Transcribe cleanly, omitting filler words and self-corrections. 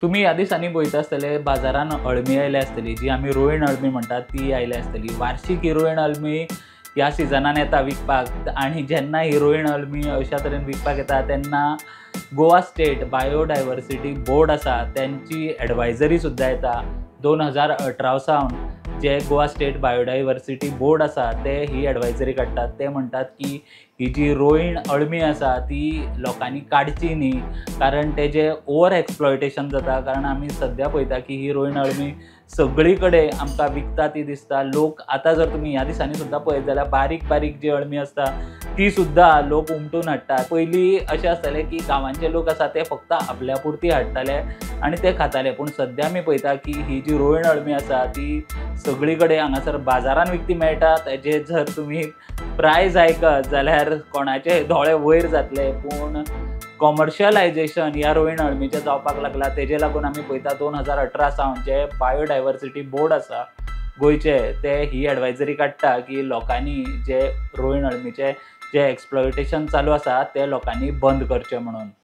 तुमी ह्या दिसांनी पळयता आसतले बाजारान अळमी आयल्या आसतली, जी आमी रोयण अळमी म्हणटात ती आयल्या आसतली. वार्षीक ही रोयण अळमी ह्या सिजनान येता विकपाक आनी जेन्ना ही रोयण अळमी अशा तरेन विकपाक येता तेन्ना गोवा स्टेट बायोडायवर्सिटी बोर्ड आसा तेंची एडवायजरी सुद्दां येता. 2018 सावन जे गोवा स्टेट बायोडायवर्सिटी बोर्ड आसा ते ही एडवायजरी काडटात. ते म्हणटात की ही जी रोयण अळमी आसा ती लोकांनी काडची न्ही, कारण तेजें ओवर एक्सप्लॉयटेशन जाता. कारण आमी सद्या पळयता की ही रोयण अळमी सगळी कडेन आमकां विकता ती दिसता. लोक आतां जर तुमी ह्या दिसांनी सुद्दां पळयत जाल्यार बारीक बारीक जी अळमी आसता ती सुद्दां लोक उमटून हाडटात. पयलीं अशें आसतालें की गांवांचे लोक आसा ते फक्त आपल्या पुरती हाडटाले आनी ते खाताले, पूण सद्या आमी पळयता की ही जी रोयण अळमी आसा ती सगळी कडेन हांगासर बाजारान विकती मेळटा. तेजे जर तुमी प्रायज आयकत जाल्यार कोणाचे दोळे वयर जातले, पूण कॉमर्शियलायजेशन ह्या रोयण अळमीचें जावपाक लागला. तेजे लागून आमी पळयता 2018 सावन जे बायोडायवर्सिटी बोर्ड आसा गोंयचे ते ही एडवायजरी काडटा की लोकांनी जे रोयण अळमीचे जे एक्सप्लॉयटेशन चालू आसा ते लोकांनी बंद करचें म्हणून.